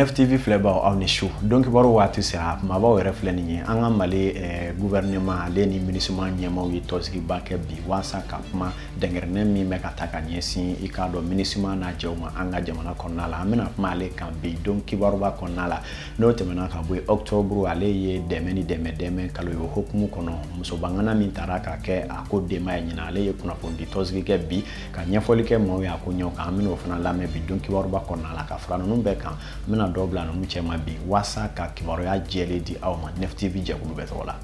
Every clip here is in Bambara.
Nef TV filɛbaw, aw ni su. Don kibaru waati sera, kumabaw yɛrɛ filɛ nin ye. An ka Mali gouvernement ale ni MINUSMA ɲɛmaaw ye tɔnsigiba kɛ bi waasa ka kuma dɛnkɛrɛnɛ min bɛ ka ta ka ɲɛsin, i k'a dɔn, MINUSMA n'a cɛw ma an ka jamana kɔnɔna la. An bɛna kuma ale kan bi don kibaruba kɔnɔna la. N'o tɛmɛna ka bɔ yen, octobre ale ye dɛmɛ ni dɛmɛ dɛmɛ kalo ye. O hukumu kɔnɔ, musobangana min taara ka kɛ a ko denba ye ɲinan, ale ye kunnafonidi tɔnsigi kɛ bi ka ɲɛfɔli kɛ maaw ye a ko ɲɛw kan. An bɛna o fana lamɛn bi don kibaruba kɔnɔna la. Ka fara ninnu bɛɛ kan, n bɛna dɔ bila ninnu cɛma bi waasa ka kibaruya jɛlen di aw ma Nef TV jɛkulu bɛɛ tɔgɔ la.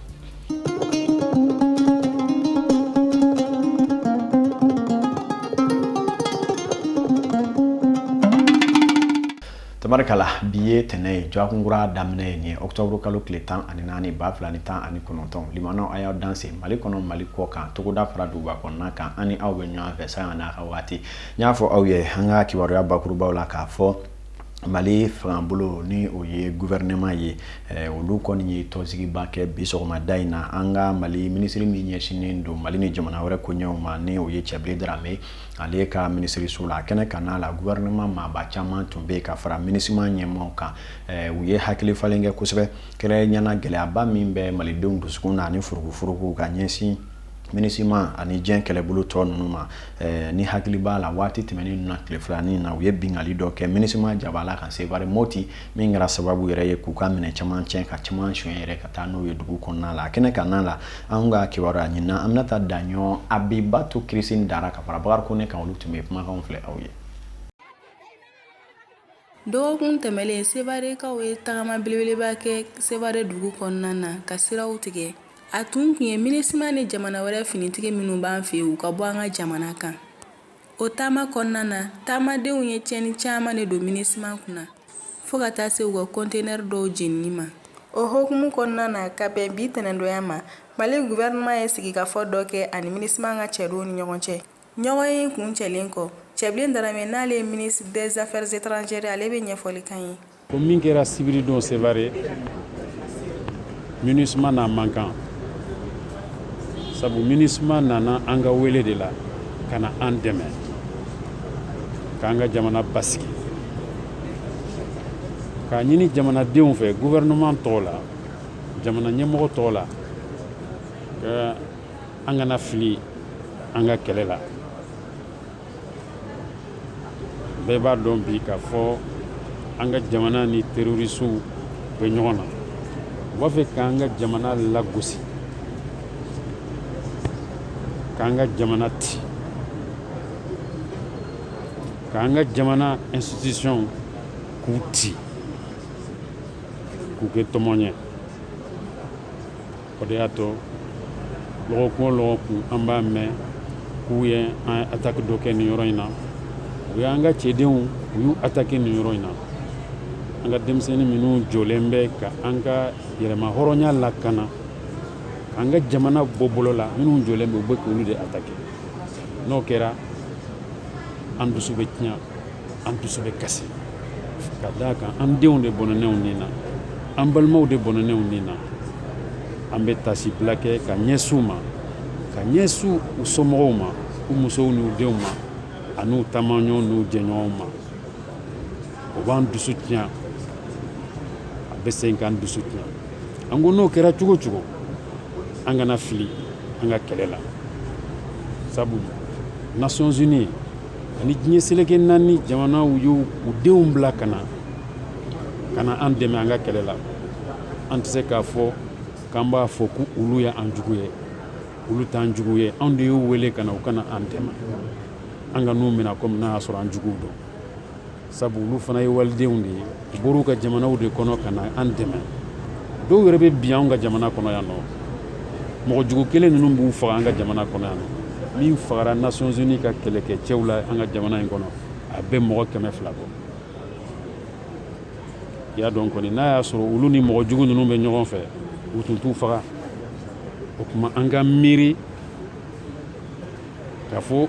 Tabarikala, bi ye tɛnɛ ye, dɔgɔkunkura daminɛ ye nin ye, octobre kalo tile 14 2019. Limanaw, a y'aw danse Mali kɔnɔ, Mali kɔ kan, togoda fara duguba kɔnɔna kan. An ni aw bɛ ɲɔgɔn fɛ sanga n'a ka waati. N y'a fɔ aw ye an ka kibaruya bakurubaw la k'a fɔ Mali fangabolo, ni o ye gouvernement ye, olu kɔni ye tɔnsigiba kɛ bi sɔgɔmada in na. An ka Mali minisiri min ɲɛsinnen don Mali ni jamana wɛrɛ koɲɛw ma, ni o ye Cɛbilen Darame, ale ka minisiriso la, a kɛnɛ kan n'a la, gouvernement maaba caman tun bɛ yen ka fara MINUSMA ɲɛmaaw kan. U ye hakili falen kɛ kosɛbɛ, kɛrɛnkɛrɛnnenya gɛlɛyaba min bɛ malidenw dusukun na ani furukufuruku ka ɲɛsin MINUSMA ani diɲɛ kɛlɛbolo tɔ ninnu ma. Ni hakili b'a la, waati tɛmɛnen na, tile filanin na, u ye binkanni dɔ kɛ MINUSMA jabala kan Sevare, Moti, min kɛra sababu yɛrɛ ye k'u ka minɛn caman tiɲɛ, ka caman suɲɛ yɛrɛ ka taa n'o ye dugu kɔnɔna la. A kɛnɛ kan n'a la, an ka kibaruya ɲinina Aminata Daɲɔ, Abibatu Kirisini Dara ka fara Bakari Kone kan, olu tun bɛ kumakanw filɛ aw ye. Dɔgɔkun tɛmɛlen, Sevarekaw ye tagama belebeleba kɛ Sevare dugu kɔnɔna na ka siraw tigɛ. A tun kun ye MINUSMA ni jamana wɛrɛ finitigi minnu b'an fɛ yen, u ka bɔ an ka jamana kan. O taama kɔnɔna na, taamadenw ye tiɲɛni caman de don MINUSMA kunna, fo ka taa se u ka kɔntenɛri dɔw jenini ma. O hukumu kɔnɔna na, ka bɛn bi tɛnɛndonya ma, Mali gouvernement ye sigikafɔ dɔ kɛ ani MINUSMA ka cɛdenw ni ɲɔgɔn cɛ. Ɲɔgɔnye in kuncɛlen kɔ, Cɛbilen Darame, n'ale ye ministre des Affaires étrangères, ale bɛ ɲɛfɔli k'an ye. Ko min kɛra sibiridon Sevare, MINUSMA n'a man kan, sabu MINUSMA nana an ka wele de la ka na an dɛmɛ k'an ka jamana basigi, k'a ɲini jamanadenw fɛ, gouvernement tɔgɔ la, jamana ɲɛmɔgɔ tɔgɔ la, ka an kana fili an ka kɛlɛ la. Bɛɛ b'a dɔn bi k'a fɔ an ka jamana ni terroristew bɛ ɲɔgɔn na. U b'a fɛ k'an ka jamana lagosi, k'an ka jamana ci, k'an ka jamana institution k'u ci, k'u kɛ tɔmɔn ye. O de y'a to lɔgɔkun o lɔgɔkun, an b'a mɛn k'u ye an attaque dɔ kɛ nin yɔrɔ in na, u y'an ka cɛdenw, u y'u attaquer nin yɔrɔ in na, an ka denmisɛnnin minnu jɔlen bɛ ka an ka yɛrɛma hɔrɔnya lakana, k'an ka jamana bɔ bolo la, minnu jɔlen bɛ, u bɛ k'olu de attaquer. N'o kɛra, an dusu bɛ tiɲɛ, an dusu bɛ kasi, ka d'a kan an denw de bɔnɛnenw ni na, an balimaw de bɔnɛnenw ni na. An bɛ tasibila kɛ ka ɲɛsin u ma, ka ɲɛsin u somɔgɔw ma, u musow n'u denw ma, an'u taamaɲɔgɔnw n'u jɛɲɔgɔnw ma. O b'an dusu tiɲɛ, a bɛ segin k'an dusu tiɲɛ. An ko n'o kɛra cogo o cogo, an kana fili an ka kɛlɛ la, sabu Nations Unies ani diɲɛ seleke naani jamanaw y'u u denw bila ka na an dɛmɛ an ka kɛlɛ la. An tɛ se k'a fɔ k'an b'a fɔ ko olu ye an jugu ye. Olu t'an jugu ye. Anw de y'u wele ka na, u kana an dɛmɛ. An ka n'u minɛ komi n'a y'a sɔrɔ an juguw don, sabu olu fana ye walidenw de ye. U bɔr'u ka jamanaw de kɔnɔ ka na an dɛmɛ. Dɔw yɛrɛ bɛ bin anw ka jamana kɔnɔ yan nɔ, mɔgɔ jugu kelen ninnu b'u faga an ka jamana kɔnɔ yan nɔ. Min fagara Nations Unies ka kɛlɛkɛcɛw la an ka jamana in kɔnɔ, a bɛ mɔgɔ 200 bɔ. I y'a dɔn kɔni, n'a y'a sɔrɔ olu ni mɔgɔ jugu ninnu bɛ ɲɔgɔn fɛ, u tun t'u faga. O tuma, an ka miiri k'a fɔ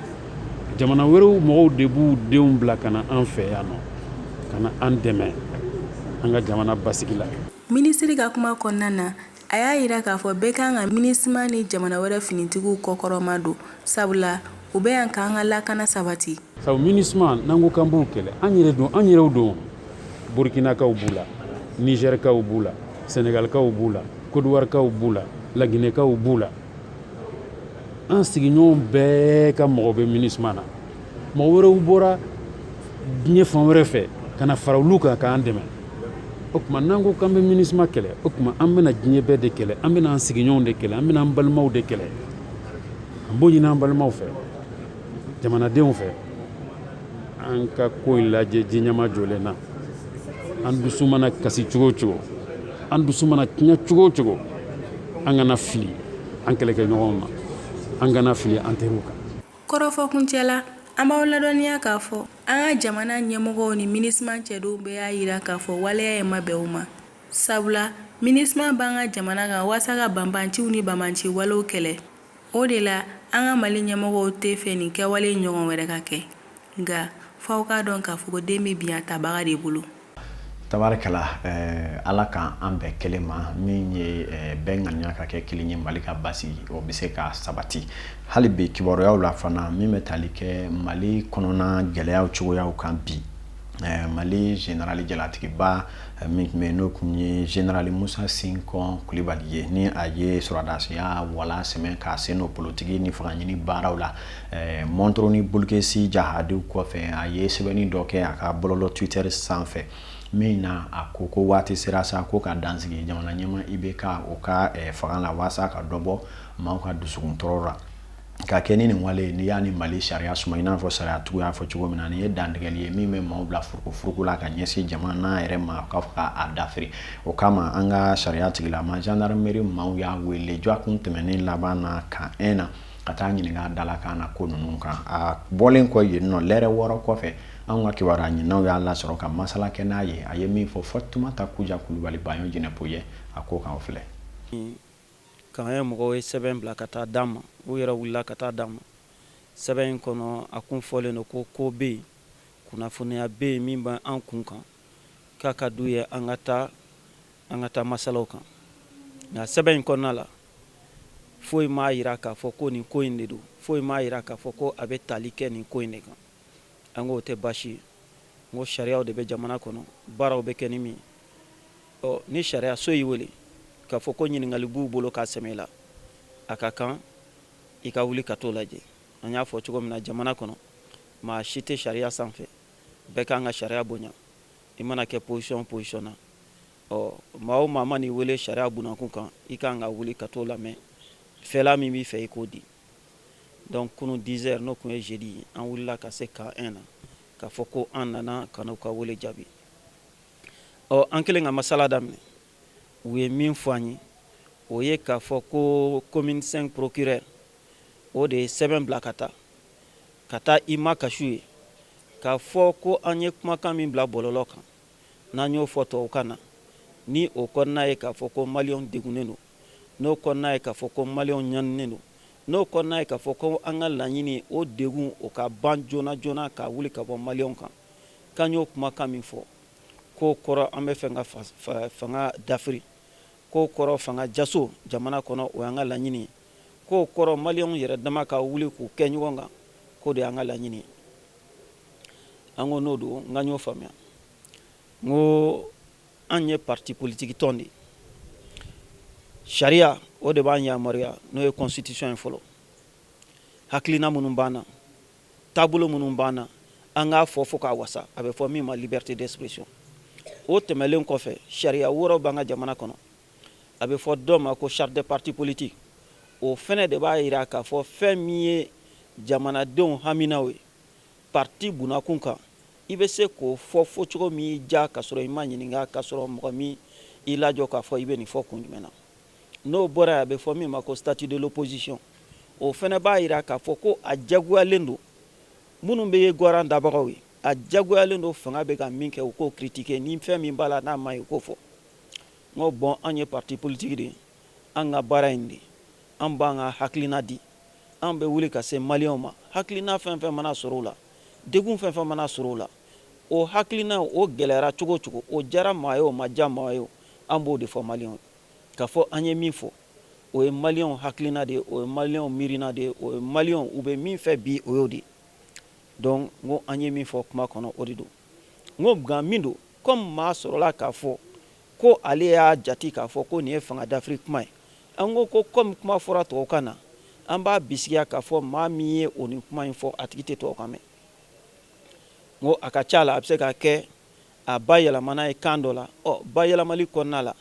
jamana wɛrɛw mɔgɔw de b'u denw bila ka na an fɛ yan nɔ, ka na an dɛmɛ an ka jamana basigi la. Minisiri ka kuma kɔnɔna na, a y'a jira k'a fɔ bɛɛ kan ka MINUSMA ni jamana wɛrɛ finitigiw kɔkɔrɔma don, sabula u bɛ yan k'an ka lakana sabati. Sabu MINUSMA, n'an ko k'an b'u kɛlɛ, an yɛrɛ don, an yɛrɛw don. Burkinakaw b'u la, Nizɛrikaw b'u la, Senegalikaw b'u la, Kodiwarikaw b'u la, Laginɛkaw b'u la. An sigiɲɔgɔn bɛɛ ka mɔgɔ bɛ MINUSMA na. Mɔgɔ wɛrɛw bɔra diɲɛ fan wɛrɛ fɛ ka na fara olu kan k'an dɛmɛ. O tuma n'an ko k'an bɛ MINUSMA kɛlɛ, o tuma an bɛna diɲɛ bɛɛ de kɛlɛ, an bɛna an sigiɲɔgɔnw de kɛlɛ, an bɛna an balimaw de kɛlɛ. An b'o ɲini an balimaw fɛ, jamanadenw fɛ, an ka ko in lajɛ ji ɲɛma jɔlen na. An dusu mana kasi cogo o cogo, an dusu mana tiɲɛ cogo o cogo, an kana fili an kɛlɛkɛɲɔgɔnw ma, an kana fili an teriw kan. Kɔrɔfɔ kuncɛ la, an b'aw ladɔnniya k'a fɔ an ka jamana ɲɛmɔgɔw ni MINUSMA cɛdenw bɛɛ y'a jira k'a fɔ waleya in ma bɛn u ma. Sabula MINUSMA b'an ka jamana kan walasa ka banbanciw ni banbanci walew kɛlɛ. O de la an ka Mali ɲɛmɔgɔw tɛ fɛ nin kɛwale ɲɔgɔn wɛrɛ ka kɛ. Nka f'aw k'a dɔn k'a fɔ ko den bɛ bin a tabaga de bolo. Tabarikala Ala ka an bɛn kelen ma min ye bɛɛ ŋaniya ka kɛ kelen ye Mali ka basigi o bɛ se ka sabati hali bi kibaruyaw la fana min bɛ tali kɛ Mali kɔnɔna gɛlɛyaw cogoyaw kan bi Mali général jalatigiba min tun bɛ yen n'o tun ye général Musa Sinkɔn Kulibali ye ni a ye sɔrɔdasiya wala sɛmɛ k'a sen don politiki ni fanga ɲini baaraw la Mɔntɔrɔ ni Boulkessi jahadiw kɔfɛ a ye sɛbɛnni dɔ kɛ a ka bɔlɔlɔ Twitter sanfɛ min na a ko ko waati sera sa ko ka dansigi jamana ɲɛmaa IBK o ka fanga la walasa ka dɔ bɔ maaw ka dusukun tɔɔrɔ la. Ka kɛ ni nin wale n'i y'a ni Mali sariya suma i n'a fɔ sariyatigiw y'a fɔ cogo min na nin ye dantigɛli ye min bɛ maaw bila furukufuruku la ka ɲɛsin jamana yɛrɛ ma k'a fɔ k'a dafiri o kama an ka sariya tigilama gendarmerie maaw y'a wele dɔgɔkun tɛmɛnen laban na camp 1 na ka taa ɲininka a dalakan na ko ninnu kan. A bɔlen kɔ yen nɔ lɛrɛ 6 kɔfɛ anw ka kibaruya ɲininaw y'a lasɔrɔ ka masala kɛ n'a ye. A ye min fɔ Fatumata Kuja Kulubali Baɲɔ Jɛnɛpo ye a ko kan o filɛ. Camp 1 mɔgɔw ye sɛbɛn bila ka taa d'an ma, u yɛrɛ wulila ka taa d'an ma. Sɛbɛn in kɔnɔ, a kun fɔlen don ko ko bɛ yen, kunnafoniya bɛ yen min bɛ an kun kan, k'a ka d'u ye an ka taa an ka taa masalaw kan. Nka sɛbɛn in kɔnɔna la, foyi m'a jira k'a fɔ ko nin ko in de don, foyi m'a jira k'a fɔ ko a bɛ tali kɛ nin ko in de kan. An k'o tɛ baasi ye, n ko sariyaw de bɛ jamana kɔnɔ, baaraw bɛ kɛ ni min ye. Ɔ ni sariyaso y'i wele k'a fɔ ko ɲininkali b'u bolo k'a sɛmɛ i la, a ka kan i ka wuli ka t'o lajɛ. An y'a fɔ cogo min na, jamana kɔnɔ maa si tɛ sariya sanfɛ, bɛɛ kan ka sariya bonya. I mana kɛ position o position na, ɔ maa o maa man'i wele sariya bunakun kan, i kan ka wuli ka t'o lamɛn. Fɛla min b'i fɛ, i k'o di. Donc kunun 10 heures, n'o tun ye jeudi ye, an wulila ka se camp 1 na k'a fɔ ko an nana ka n'u ka wele jaabi. Ɔ an kɛlen ka masala daminɛ, u ye min fɔ an ye, o ye k'a fɔ ko commune 5 procureur, o de ye sɛbɛn bila ka taa ka taa i ma kasu ye k'a fɔ ko an ye kumakan min bila bɔlɔlɔ kan, n'an y'o fɔ tubabukan na, ni o kɔnɔna ye k'a fɔ ko maliyɛnw degunnen don, n'o kɔnɔna ye k'a fɔ ko maliyɛnw ɲaninen don, n'o kɔnɔna ye k'a fɔ ko an ka laɲini o degun o ka ban joona joona ka wuli ka bɔ maliyɛnw kan, k'an y'o kumakan min fɔ, k'o kɔrɔ an bɛ fɛ ka fanga dafiri, k'o kɔrɔ fanga jaso jamana kɔnɔ, o y'an ka laɲini ye, k'o kɔrɔ maliyɛnw yɛrɛ dama ka wuli k'u kɛ ɲɔgɔn kan, k'o de y'an ka laɲini ye. An ko n'o don, n k'an y'o faamuya. N ko an ye parti politique tɔn de ye, sariya o de b'an yamaruya, n'o ye constitution ye fɔlɔ. Hakilina minnu b'an na, taabolo minnu b'an na, an k'a fɔ fo k'a wasa, a bɛ fɔ min ma liberté d'expression. O tɛmɛlen kɔfɛ, sariya wɛrɛw b'an ka jamana kɔnɔ, a bɛ fɔ dɔ ma ko charte des partis politiques. O fɛnɛ de b'a jira k'a fɔ fɛn min ye jamanadenw haminaw ye parti bunakun kan, i bɛ se k'o fɔ fɔcogo min y'i diya ka sɔrɔ i ma ɲininka, ka sɔrɔ mɔgɔ min i lajɔ k'a fɔ i bɛ nin fɔ kun jumɛn na. N'o bɔra yen, a bɛ fɔ min ma ko statut de l'opposition. O fɛnɛ b'a jira k'a fɔ ko a jagoyalen don minnu bɛ ye gwaran dabagaw ye, a jagoyalen don fanga bɛ ka min kɛ, u k'o critiquer, ni fɛn min b'a la n'a ma ɲi, u k'o fɔ. N ko bon, an ye parti politique de ye, an ka baara in de, an b'an ka hakilina di, an bɛ wuli ka se maliyɛnw ma. Hakilina fɛn fɛn mana sɔrɔ u la, degun fɛn fɛn mana sɔrɔ u la, o hakilina o gɛlɛyara cogo o cogo, o diyara maa ye o ma diya maa ye o, an b'o de fɔ maliyɛnw ye. K'a fɔ an ye min fɔ, o ye maliyɛnw hakilina de ye, o ye maliyɛnw miirina de ye, o ye maliyɛnw u bɛ min fɛ bi, o y'o de ye. Donc n ko an ye min fɔ kuma kɔnɔ, o de don. N ko nka min don, Comme maa sɔrɔla k'a fɔ ko ale y'a jate k'a fɔ ko nin ye fanga dafiri kuma ye, an ko ko comme kuma fɔra tubabukan na, an b'a bisigiya k'a fɔ maa min ye o ni kuma in fɔ, a tigi tɛ tubabukan mɛn. N ko a ka ca la, a bɛ se ka kɛ a ba yɛlɛmana ye kan dɔ la. Ɔ, ba yɛlɛmali kɔnɔna la,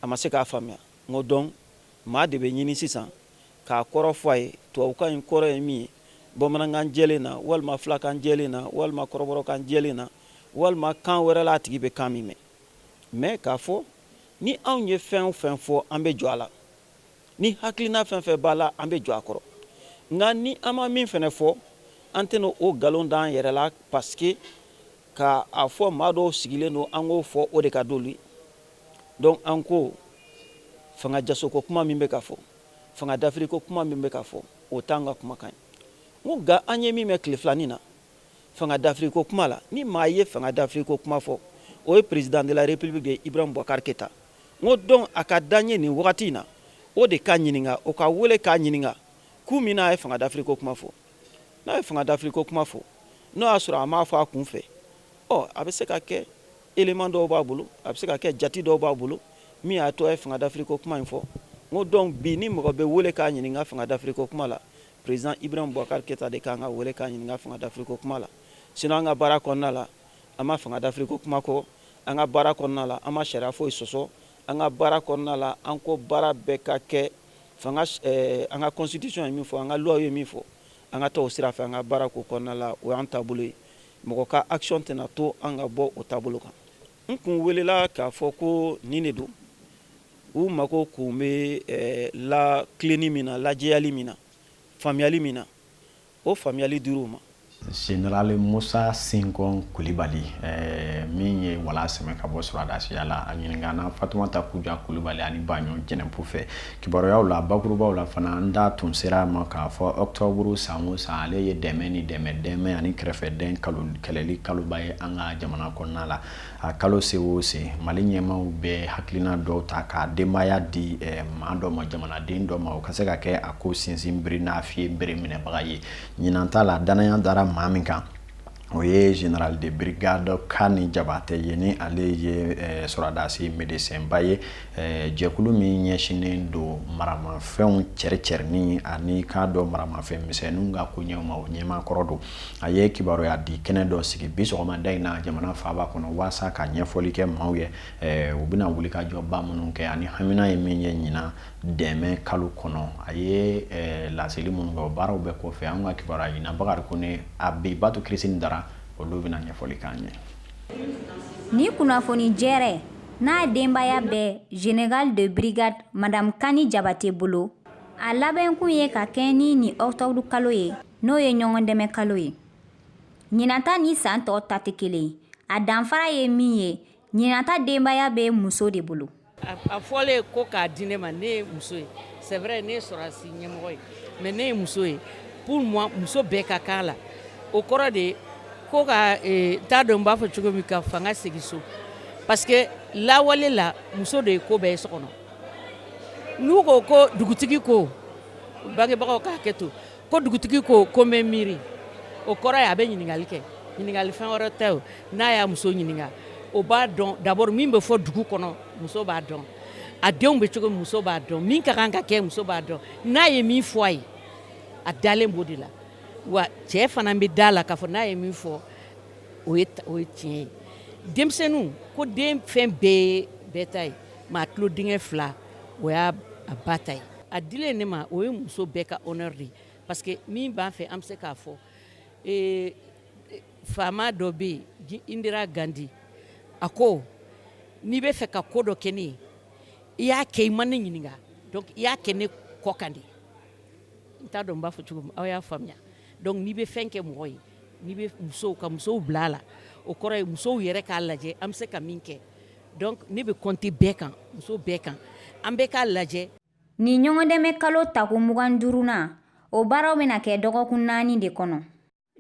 a ma se k'a faamuya. N ko donc maa de bɛ ɲini sisan k'a kɔrɔ fɔ a ye, tubabukan in kɔrɔ ye min ye bamanankan jɛlen na, walima filakan jɛlen na, walima kɔrɔbɔrɔkan jɛlen na, walima kan wɛrɛ la a tigi bɛ kan min mɛn. Mais k'a fɔ ni anw ye fɛn o fɛn fɔ, an bɛ jɔ a la. Ni hakilina fɛn fɛn b'a la, an bɛ jɔ a kɔrɔ. Nka ni an ma min fɛnɛ fɔ, an tɛna o nkalon d'an yɛrɛ la, parce que ka a fɔ maa dɔw sigilen don, an k'o fɔ, o de ka d'olu ye. Donc an ko fanga jasoko kuma min bɛ ka fɔ, fanga dafiriko kuma min bɛ ka fɔ, o t'an ka kumakan ye. N ko nka an ye min mɛn tile filanin na fanga dafiriko kuma la, ni maa ye fanga dafiriko kuma fɔ, o ye président de la République de ye, Ibrahim Boubacar Keita. N ko donc a ka d'an ye nin wagati in na, o de ka ɲininka, o ka wele k'a ɲininka kun min n'a ye fanga dafiriko kuma fɔ. N'a ye fanga dafiriko kuma fɔ, n'o y'a sɔrɔ a m'a fɔ a kun fɛ, ɔ, a bɛ se ka kɛ élément dɔw b'a bolo, a bɛ se ka kɛ jate dɔw b'a bolo min y'a to a ye fanga dafiriko kuma in fɔ. N ko donc bi, ni mɔgɔ bɛ wele k'a ɲininka fanga dafiriko kuma la, président Ibrahim Boubacar Keita de kan ka wele k'a ɲininka fanga dafiriko kuma la. Sinon an ka baara kɔnɔna la, an ma fanga dafiriko kuma kɔ. An ka baara kɔnɔna la, an ma sariya foyi sɔsɔ. An ka baara kɔnɔna la, an ko baara bɛɛ ka kɛ fanga an ka constitution ye min fɔ, an ka loi ye min fɔ, an ka taa o sira fɛ an ka baara ko kɔnɔna la. O y'an taabolo ye. Mɔgɔ ka action tɛna to an ka bɔ o taabolo kan. N kun welela k'a fɔ ko nin de don, u mako kun bɛ la tilenni min na, lajɛyali min na, faamuyali min na, o faamuyali dir'u ma. Général Musa Sinkɔn Kulibali, min ye wala sɛmɛ ka bɔ sɔrɔdasiya la, a ɲininkana Fatumata Kuja Kulibali ani Baɲɔ Jɛnɛpu fɛ. Kibaruyaw la bakurubaw la fana, n da tun sera a ma k'a fɔ octobre san o san, ale ye dɛmɛ ni dɛmɛ dɛmɛ ani kɛrɛfɛdɛn kalo kɛlɛli kaloba ye an ka jamana kɔnɔna la. A kalo se o se, Mali ɲɛmaaw bɛ hakilina dɔw ta k'a denbaya di maa dɔ ma, jamanaden dɔ ma, o ka se ka kɛ a ko sinsin bere n'a fiye bere minɛbaga ye. Ɲinan ta la, danaya dara maa min kan, o ye général de brigade Kani Jabatɛ ye, ni ale ye sɔrɔdasi médecin ba ye. Jɛkulu min ɲɛsinnen don maramafɛnw cɛricɛrinin ani k'a dɔn maramafɛn misɛnninw ka koɲɛw ma, o ɲɛmaa kɔrɔ don. A ye kibaruya di kɛnɛ dɔ sigi bi sɔgɔmada in na jamana faaba kɔnɔ waasa ka ɲɛfɔli kɛ maaw ye, u bɛna wulikajɔba minnu kɛ ani hamina ye min ye ɲinan dɛmɛ kalo kɔnɔ. A ye laseli minnu kɛ, o baaraw bɛɛ kɔfɛ, an ka kibaruya ɲina Bakari Kone, a bi Batu Kirisini Dara, olu bɛna ɲɛfɔli k'an ye. Ni kunnafoni jɛrɛ n'a denbaya bɛ général de brigade madame Kani Jabate bolo, a labɛnkun ye ka kɛ ni nin octobre kalo ye, n'o ye ɲɔgɔn dɛmɛ kalo ye. Ɲinata ni san tɔ ta tɛ kelen. A danfara ye min ye, ɲinata denbaya bɛ muso de bolo. A fɔlen ko k'a di ne ma, ne ye muso ye, c'est vrai, ne ye sɔrɔdasi ɲɛmɔgɔ ye, mais ne ye muso ye. Pour moi, muso bɛɛ ka kan la. O kɔrɔ de ko ka n t'a dɔn n b'a fɔ cogo min, ka fanga segin so, parce que lawale la, muso de ye ko bɛɛ ye so kɔnɔ. N'u ko ko dugutigi ko, bangebagaw k'a kɛ to, ko dugutigi ko ko n bɛ miiri, o kɔrɔ ye a bɛ ɲininkali kɛ. Ɲininkali fɛn wɛrɛ tɛ o. N'a y'a muso ɲininka, o b'a dɔn d'abord min bɛ fɔ dugu kɔnɔ, muso b'a dɔn. A denw bɛ cogo min, muso b'a dɔn. Min ka kan ka kɛ, muso b'a dɔn. N'a ye min fɔ a ye, a dalen b'o de la. Wa cɛ fana bɛ da la k'a fɔ n'a ye min fɔ, o ye tiɲɛ ye. Denmisɛnninw ko den fɛn bɛɛ bɛɛ ta ye, maa tulo denkɛ fila, o y'a ba ta ye. A dilen ne ma, o ye muso bɛɛ ka honneur de ye, parce que min b'an fɛ, an bɛ se k'a fɔ faama dɔ bɛ yen, Indira Gandhi, a ko n'i bɛ fɛ ka ko dɔ kɛ ne ye, i y'a kɛ, i ma ne ɲininka, donc i y'a kɛ ne kɔ kan de. N t'a dɔn n b'a fɔ cogo min, aw y'a faamuya. Donc n'i bɛ fɛn kɛ mɔgɔ ye, n'i bɛ musow ka musow bila a la, o kɔrɔ ye musow yɛrɛ k'a lajɛ an bɛ se ka min kɛ. Donc ne bɛ compter bɛɛ kan, muso bɛɛ kan, an bɛɛ k'a lajɛ. Nin ɲɔgɔndɛmɛ kalo tako 25nan, o baaraw bɛna kɛ dɔgɔkun 4 de kɔnɔ.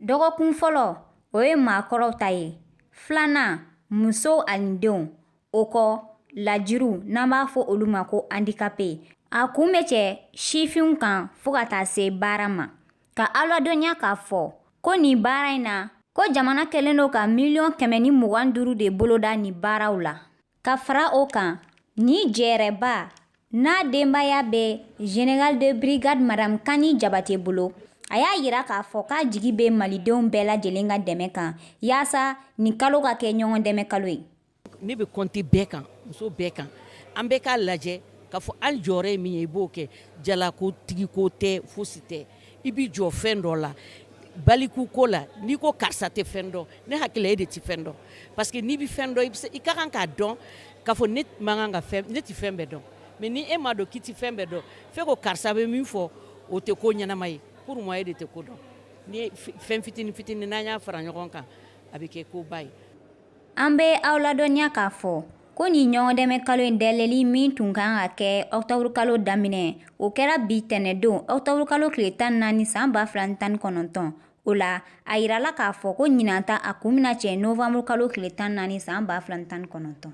Dɔgɔkun fɔlɔ, o ye maakɔrɔw ta ye. Filanan, musow ani denw. O kɔ, lajiriw, n'an b'a fɔ olu ma ko handicapé. A kun bɛ cɛ sifinw kan fo ka taa se baara ma. Ka aw ladɔnniya k'a fɔ ko nin baara in na, Ko jamana kɛlen don ka miliyɔn 125 de boloda nin baaraw la. Ka fara o kan, nin jɛrɛba n'a denbaya bɛ général de brigade madame Kani Jabate bolo, a y'a yira k'a fɔ k'a jigi bɛ malidenw bɛɛ lajɛlen ka dɛmɛ kan yaasa nin kalo ka kɛ ɲɔgɔn dɛmɛ kalo ye. Ne bɛ compter bɛɛ kan, muso bɛɛ kan. An bɛɛ k'a lajɛ k'a fɔ an jɔyɔrɔ ye min ye, i b'o kɛ. Jalakotigi ko tɛ, fosi tɛ. I b'i jɔ fɛn dɔ la, baliku ko la. N'i ko karisa tɛ fɛn dɔn, ne hakili e de tɛ fɛn dɔn, parce que n'i bɛ fɛn dɔn, i ka kan k'a dɔn k'a fɔ ne man kan ka fɛn, ne tɛ fɛn bɛɛ dɔn. Mais ni e m'a dɔn k'i tɛ fɛn bɛɛ dɔn, f'e ko karisa bɛ min fɔ, o tɛ ko ɲɛnama ye. Pour moi, e de tɛ ko dɔn. Ni fɛn fitinin fitinin, n'an y'a fara ɲɔgɔn kan, a bɛ kɛ koba ye. An bɛ aw ladɔnniya k'a fɔ ko nin ɲɔgɔndɛmɛ kalo in dayɛlɛli min tun kan ka kɛ ɔkutɔburu kalo daminɛ, o kɛra bi tɛnɛdon ɔkutɔburu kalo tile 14 san 2019. O la, a yirala k'a fɔ ko ɲinan ta, a kun bɛna cɛ novanburu kalo tile 14 san 2019.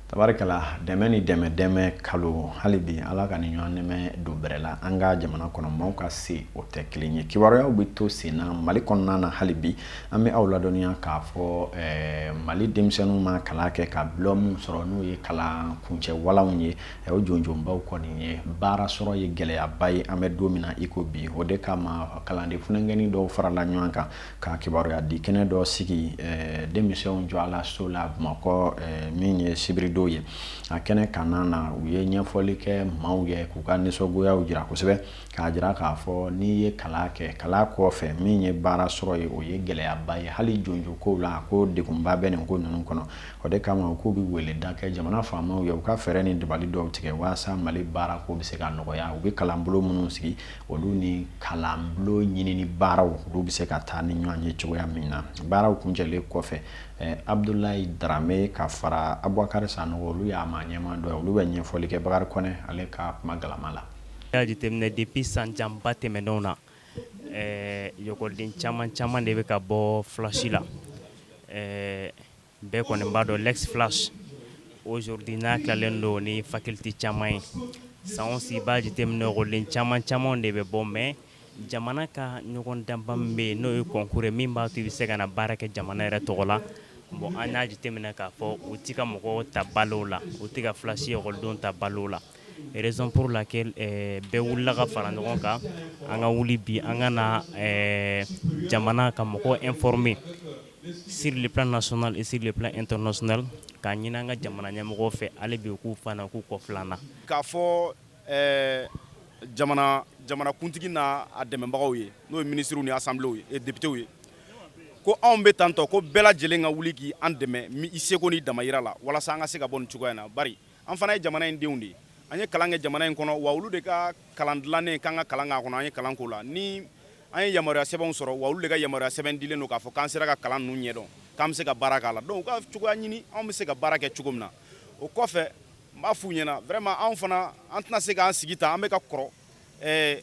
Tabarikala, dɛmɛ ni dɛmɛ dɛmɛ kalo, hali bi Ala ka ni ɲɔgɔn dɛmɛ don bɛrɛ la an ka jamana kɔnɔ. Maaw ka se o tɛ kelen ye. Kibaruyaw bɛ to sen na Mali kɔnɔna na. Hali bi an bɛ aw ladɔnniya k'a fɔ Mali denmisɛnninw ma kalan kɛ ka bulon sɔrɔ, n'o ye kalan kuncɛ walanw ye, o jɔnjɔnbaw kɔni ye, baara sɔrɔ ye gɛlɛyaba ye an bɛ don min na i ko bi. O de kama kalanden funankɛnin dɔw farala ɲɔgɔn kan ka kibaruya di kɛnɛ dɔ sigi denmisɛnw jɔ a la so la Bamakɔ, min ye sibiridon ye. A kɛnɛ kanna na, u ye ɲɛfɔli kɛ maaw ye k'u ka nisɔngoyaw jira kosɛbɛ, k'a jira k'a fɔ n'i ye kalan kɛ, kalan kɔfɛ min ye baara sɔrɔ ye, o ye gɛlɛyaba ye. Hali jɔnjɔn kow la, ko degunba bɛ nin ko ninnu kɔnɔ. O de kama u k'u bɛ weleda kɛ jamana faamaw ye, u ka fɛɛrɛ ni dabali dɔw tigɛ walasa Mali baara ko bɛ se ka nɔgɔya. U bɛ kalanbulon minnu sigi, olu ni kalanbulon ɲinini baaraw, olu bɛ se ka taa ni ɲɔgɔn ye cogoya min na. Baaraw kuncɛlen kɔfɛ, Abudulayi Darame ka fara Abubakari Sanogo, olu y'a maa ɲɛmaa dɔ ye, olu bɛ ɲɛfɔli kɛ Bakari Kɔnɛ ale ka kuma galama la. Y'a jateminɛ, depuis san janba tɛmɛnenw na, ekɔliden caman caman de bɛ ka bɔ flash la. Bɛɛ kɔni b'a dɔn, l'ex flash aujourd'hui n'a tilalen don ni faculté caman ye, san o san i b'a jateminɛ, ekɔliden caman caman de bɛ bɔ. Mais jamana ka ɲɔgɔn danba min bɛ yen, n'o ye concours ye min b'a to i bɛ se ka na baara kɛ jamana yɛrɛ tɔgɔ la, bon, an y'a jateminɛ k'a fɔ u tɛ ka mɔgɔw ta balo la, u tɛ ka flash ekɔlidenw ta balo la. Raison pour laquelle bɛɛ wulila ka fara ɲɔgɔn kan, an ka wuli bi, an ka na jamana ka mɔgɔw informer sur le plan national et sur le plan international, k'a ɲini an ka jamana ɲɛmɔgɔw fɛ hali bi, u k'u fana k'u kɔ filan na. K'a fɔ jamanakuntigi n'a a dɛmɛbagaw ye, n'o ye minisiriw ni assemblée ye, députés ye, ko anw bɛ tantɔ, ko bɛɛ lajɛlen ka wuli k'i an dɛmɛ i seko ni damayira la, walasa an ka se ka bɔ nin cogoya in na. Bari an fana ye jamana in denw de ye, an ye kalan kɛ jamana in kɔnɔ, wa olu de ka kalan dilannen k'an ka kalan k'a kɔnɔ, an ye kalan k'o la. Ni an ye yamaruya sɛbɛnw sɔrɔ, wa olu de ka yamaruya sɛbɛn dilen don k'a fɔ k'an sera ka kalan ninnu ɲɛdɔn, k'an bɛ se ka baara k'a la. Donc u ka cogoya ɲini anw bɛ se ka baara kɛ cogo min na. O kɔfɛ, n b'a f'u ɲɛna, vraiment, anw fana, an tɛna se k'an sigi tan. An bɛ ka kɔrɔ,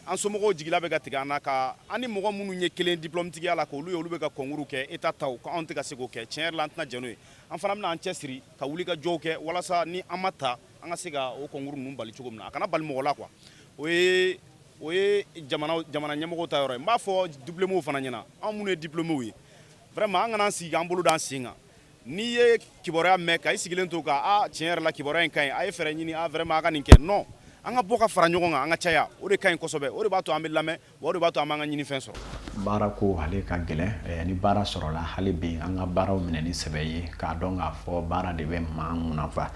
an somɔgɔw jigila bɛ ka tigɛ an na, ka an ni mɔgɔ minnu ye kelen diplôme tigiya la, k'olu ye, olu bɛ ka concours kɛ État taw, ko anw tɛ ka se k'o kɛ. Tiɲɛ yɛrɛ la, an tɛna jɛn n'o ye. An fana bɛna an cɛsiri ka wuli ka jɔw kɛ, walasa ni an ma ta, an ka se ka o concours ninnu bali cogo min na, a kana bali mɔgɔ la quoi. O ye jamana ɲɛmɔgɔw ta yɔrɔ ye. N b'a fɔ diplômés fana ɲɛna, anw minnu ye diplômés ye, vraiment, an kana an sigi k'an bolo d'an sen kan. N'i ye kibaruya mɛn, ka i sigilen to ka a tiɲɛ yɛrɛ la, kibaruya in ka ɲi, a ye fɛɛrɛ ɲini, a vraiment, a ka nin kɛ. Non, an ka bɔ ka fara ɲɔgɔn kan, an ka caya, o de ka ɲi kosɛbɛ. O de b'a to an bɛ lamɛn, wa o de b'a to an b'an ka ɲinifɛn sɔrɔ. Baara ko ale ka gɛlɛn. Ni baara sɔrɔla, hali bi an ka baaraw minɛ ni sɛbɛ ye, k'a dɔn k'a fɔ baara de bɛ maa nafa.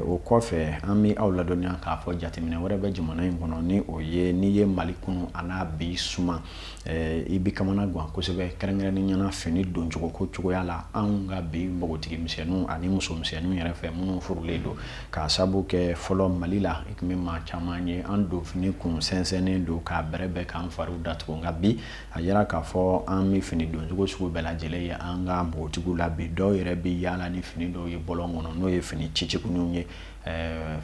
O kɔfɛ, an bɛ aw ladɔnniya k'a fɔ jateminɛ wɛrɛ bɛ jamana in kɔnɔ, ni o ye n'i ye Mali kunu a n'a bi suma, i bɛ kamana gan kosɛbɛ, kɛrɛnkɛrɛnnen ɲɛna fini doncogo ko cogoya la, anw ka bi npogotigi misɛnninw ani muso misɛnninw yɛrɛ fɛ minnu furulen don. K'a sabu kɛ fɔlɔ Mali la, i tun bɛ maa caman ye, an don fini kun sɛnsɛnnen don k'a bɛrɛbɛn k'an fariw datugu. Nka bi, a yira k'a fɔ an bɛ fini doncogo sugu bɛɛ lajɛlen ye an ka npogotigiw la bi. Dɔw yɛrɛ bɛ yaala ni fini dɔw ye bɔlɔn kɔnɔ, n'o ye fini cicikuninw ye,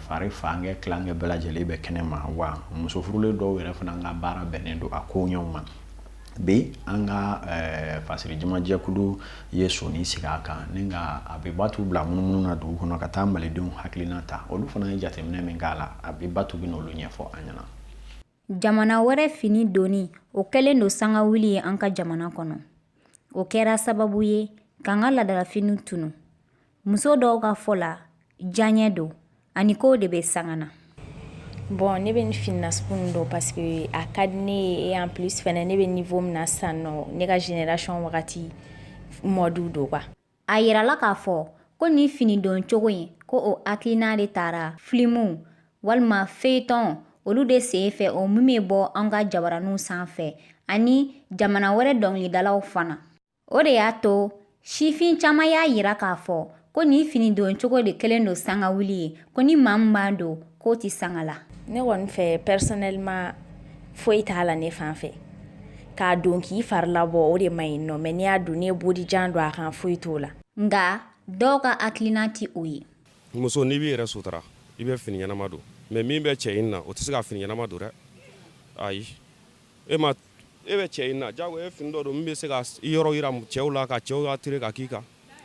fari fankɛ tilankɛ bɛɛ lajɛlen bɛ kɛnɛ ma. Wa muso furulen dɔw yɛrɛ fana ka baara bɛnnen don a ko ɲɛw ma. Bi an ka fasiri jamajɛkulu ye soni sigi a kan ni ka Abibatu bila munumunu na dugu kɔnɔ ka taa malidenw hakilina ta. Olu fana ye jateminɛ min k'a la, Abibatu bɛ n'olu ɲɛfɔ an ɲɛna. Jamana wɛrɛ fini donni, o kɛlen don sangawuli ye an ka jamana kɔnɔ. O kɛra sababu ye k'an ka laadalafiniw tunu. Muso dɔw ka fɔ la, diyaɲɛ don ani k'o de bɛ sanga na. Bon, ne bɛ nin fini nasugu ninnu don parce que a ka di ne ye et en plus fɛnɛ, ne bɛ niveau min na sisan nɔ, ne ka génération wagati mode don quoi. A yirala k'a fɔ ko nin fini don cogo in, ko o hakilina de tara filimuw walima feuilleton olu de sen fɛ, o min bɛ bɔ an ka jabaraninw sanfɛ ani jamana wɛrɛ dɔnkilidalaw fana. O de y'a to sifin caman y'a yira k'a fɔ ko nin fini don cogo de kɛlen don sangawuli ye, ko ni maa min b'a don, k'o tɛ sanga la. Ne kɔni fɛ, personnellement, foyi t'a la ne fan fɛ. K'a don k'i fari labɔ, o de man ɲi nɔ, mais n'i y'a don, n'i ye bodijan don a kan, foyi t'o la. Nka dɔw ka hakilina tɛ o ye. Muso, n'i b'i yɛrɛ sutura, i bɛ fini ɲɛnama don, mais min bɛ cɛ ɲini na, o tɛ se ka fini ɲɛnama don dɛ. Ayi, e ma e bɛ cɛ ɲini na, jago e fini dɔ don min bɛ se ka i yɔrɔ yira cɛw la, ka cɛw attirer ka k'i kan.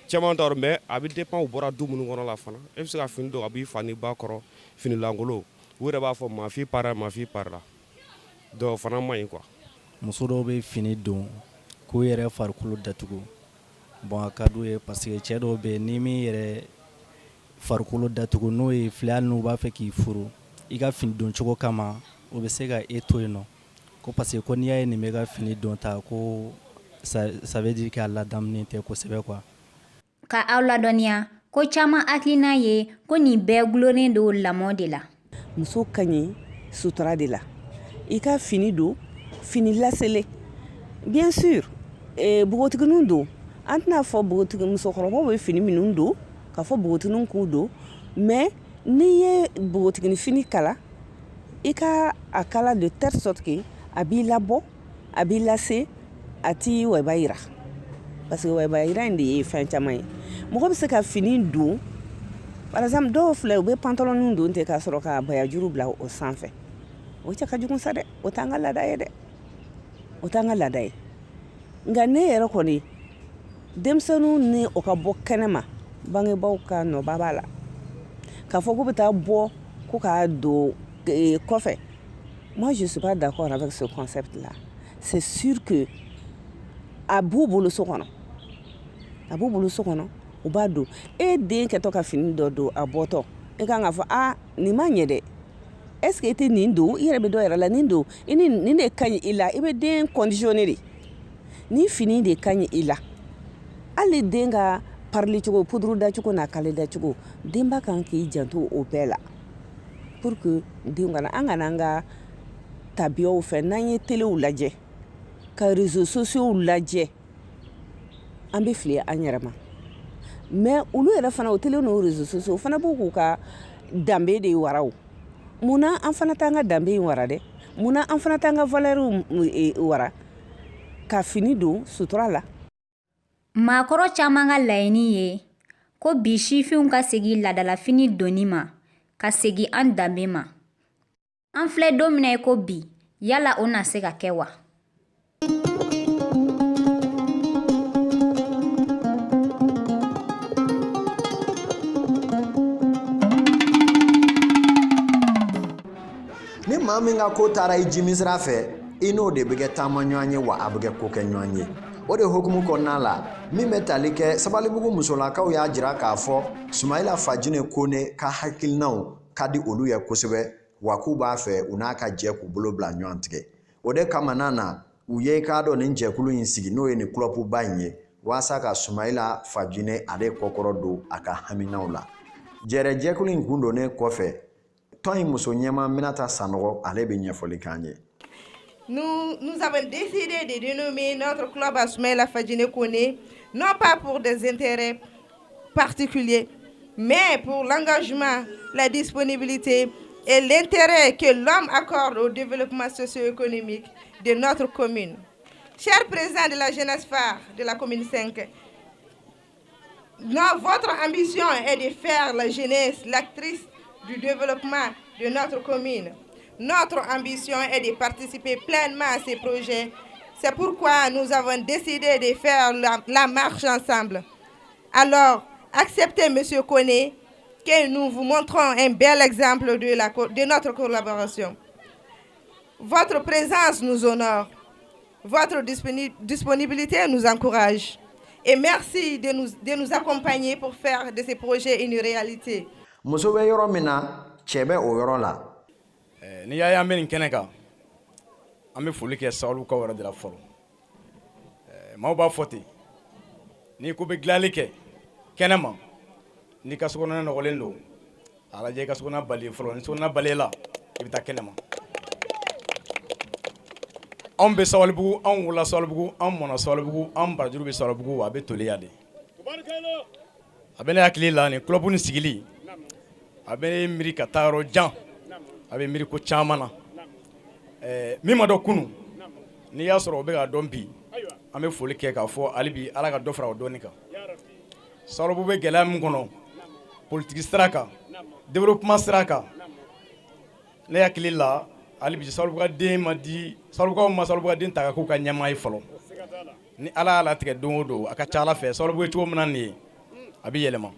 Caman t'a dɔn, mais a bɛ dépend u bɔra du minnu kɔnɔ la fana. E bɛ se ka fini don ka b'i fa ni ba kɔrɔ, fini lankolon, u yɛrɛ b'a fɔ ma fille para, ma fille para la. Donc o fana man ɲi quoi. Muso dɔw bɛ fini don k'u yɛrɛ farikolo datugu. Bon, a ka d'u ye parce que cɛ dɔw bɛ yen, ni min yɛrɛ farikolo datugu, n'o ye filɛ, hali n'u b'a fɛ k'i furu, i ka fini don cogo kama, o bɛ se ka e to yen nɔ, ko parce que ko n'i y'a ye nin bɛ ka fini don ta, ko ça veut dire que a ladamunen tɛ kosɛbɛ quoi. Ka aw ladɔnniya ko caman hakilina ye ko nin bɛɛ gulonnen don lamɔ de la. Muso ka ɲi sutura de la. I ka fini don, fini laselen, bien sûr. Npogotigininw don, an tɛna fɔ npogotigi, musokɔrɔbaw bɛ fini minnu don, k'a fɔ npogotigininw k'u don, mais n'i ye npogotiginin fini kala, i ka a kala de telle sorte que a b'i labɔ, a b'i lase, a t'i wɛba yira, parce que wɛba yira in de ye fɛn caman ye. Mɔgɔ bɛ se ka fini don, par exemple, dɔw filɛ, u bɛ pantalon don ten k'a sɔrɔ ka bayajuru bila o sanfɛ. O cɛ ka jugu sa dɛ. O t'an ka laada ye dɛ, o t'an ka laada ye. Nka ne yɛrɛ kɔni, denmisɛnninw ni o ka bɔ kɛnɛ ma, bangebaaw ka nɔba b'a la. K'a fɔ k'u bɛ taa bɔ ko k'a don kɔfɛ, moi je suis pas d'accord avec ce concept là. C'est sûr que a b'u bolo so kɔnɔ, a b'u bolo so kɔnɔ, u b'a don. E den kɛtɔ ka fini dɔ don, a bɔtɔ, e kan k'a fɔ: "A, nin ma ɲɛ dɛ, est ce que e tɛ nin don?" I yɛrɛ bɛ dɔ yɛrɛ la, nin don i ni nin de ka ɲi i la. I bɛ den conditionner de, nin fini de ka ɲi i la. Hali den ka parili cogo, poudre dacogo n'a kale dacogo, denba kan k'i janto o bɛɛ la pour que den kana an kana an ka tabiyaw fɛ. N'an ye telew lajɛ, ka réseaux sociaux lajɛ, an bɛ fili an yɛrɛ ma. Mais olu yɛrɛ fana, o télé n'o réseaux sociaux fana b'u k'u ka danbe de wara. O munna an fana t'an ka danbe in wara dɛ? Munna an fana t'an ka valeur wara ka fini don sutura la? Maakɔrɔ caman ka laɲini ye ko bi sifinw ka segin laadalafini donni ma, ka segin an danbe ma. An filɛ don min na i ko bi, yala o na se ka kɛ wa? Ni maa min ka ko taara i jimi sira fɛ, i n'o de bɛ kɛ taama ɲɔgɔn ye, wa a bɛ kɛ ko kɛ ɲɔgɔn ye. O de hukumu kɔnɔna la, min bɛ tali kɛ Sabalibugu musolakaw y'a jira k'a fɔ Sumayila Fajinɛ Kone ka hakilinaw ka di olu ye kosɛbɛ, wa k'u b'a fɛ u n'a ka jɛ k'u bolo bila ɲɔgɔn tigɛ. O de kama n'a na u ye k'a dɔn nin jɛkulu in sigi, n'o ye nin kulɔpuba in ye, waasa ka Sumayila Fajinɛ ale kɔkɔrɔ don a ka haminaw la. Jɛrɛ jɛkulu in kun donnen kɔfɛ, tɔn in muso ɲɛma Minata Sanɔgɔ, ale bɛ ɲɛfɔli k'an ye. Nous, nous avons décidé de dénommer notre club à Soumaïla Fadjine Kone, non pas pour des intérêts particuliers, mais pour l'engagement, la disponibilité et l'intérêt que l'homme accorde au développement socio-économique de notre commune. Cher président de la jeunesse phare de la commune 5, non, votre ambition est de faire la jeunesse l'actrice du développement de notre commune. Notre ambition est de participer pleinement à ces projets. C'est pourquoi nous avons décidé de faire la marche ensemble. Alors, acceptez, Monsieur Kone, que nous vous montrons un bel exemple de notre collaboration. Votre présence nous honore. Votre disponibilité nous encourage. Et merci de nous accompagner pour faire de ces projets une réalité. Muso bɛ yɔrɔ min na, cɛ bɛ o yɔrɔ la. N'i y'a ye an bɛ nin kɛnɛ kan, an bɛ foli kɛ Sabalibugukaw yɛrɛ de la fɔlɔ. Maaw b'a fɔ ten, n'i ko bɛ dilanli kɛ kɛnɛ ma, n'i ka sokɔnɔna nɔgɔlen don, a lajɛ i ka sokɔnɔna balayer fɔlɔ. Ni sokɔnɔna balayela, i bɛ taa kɛnɛ ma. Anw bɛ Sabalibugu, anw wolola Sabalibugu, anw mɔna Sabalibugu, an barajuru bɛ Sabalibugu, a bɛ toli yan de. A bɛ ne hakili la, nin club nin sigili, a bɛ ne miiri ka taa yɔrɔ jan, a bɛ miiri ko caman na. Min ma dɔn kunun, n'i y'a sɔrɔ o bɛ ka dɔn bi, an bɛ foli kɛ k'a fɔ hali bi Ala ka dɔ fara o dɔnni kan. Sabalibugu bɛ gɛlɛya min kɔnɔ politique sira kan, développement sira kan, ne hakili la, hali bi Sabalibugukaden ma di, Sabalibugukaw ma Sabalibugukaden ta ka k'u ka ɲɛmaa ye fɔlɔ. Ni Ala y'a latigɛ don o don, a ka ca Ala fɛ, Sabalibugu ye cogo min na nin ye, a bɛ yɛlɛma.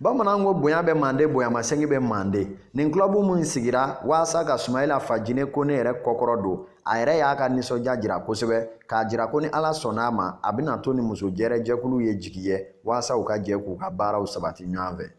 Bamananw ko bonya bɛ mande, bonyamasegin bɛ mande. Nin club min sigira waasa ka Sumayila Fajinɛ Kone yɛrɛ kɔkɔrɔ don, a yɛrɛ y'a ka nisɔndiya jira kosɛbɛ, k'a jira ko ni Ala sɔnna a ma, a bɛna to ni muso jɛrɛ jɛkulu ye jigi ye waasa u ka jɛ k'u ka baaraw sabati ɲɔgɔn fɛ.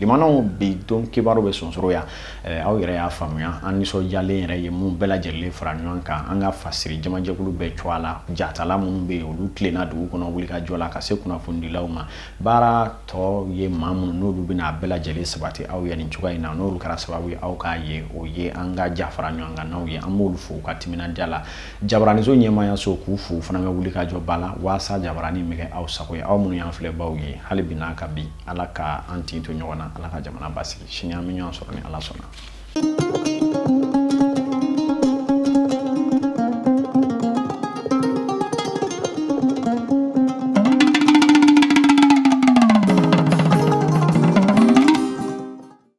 Limanaw, bi don kibaru bɛ sonsoro yan. Aw yɛrɛ y'a faamuya, an nisɔndiyalen yɛrɛ ye mun bɛɛ lajɛlen fara ɲɔgɔn kan, an ka fasiri jamajɛkulu bɛɛ cogoya la, jatala minnu bɛ yen, olu tilenna dugu kɔnɔ wulikajɔ la ka se kunnafonidilaw ma. Baara tɔ ye maa minnu n'olu bɛna a bɛɛ lajɛlen sabati aw ye nin cogoya in na, n'olu kɛra sababu ye aw k'a ye, o ye an ka ja fara ɲɔgɔn kan n'aw ye. An b'olu fo u ka timinandiya la. Jabaraniso ɲɛmaayaso, k'u fo, u fana ka wulikajɔba la waasa jabarani bɛ kɛ aw sago ye, aw minnu y'an filɛbaw ye. Hali bi n'a ka bi, Ala ka an tin to ɲɔgɔn na, Ala ka jamana basigi. Sini an bɛ ɲɔgɔn sɔrɔ ni Ala sɔnna.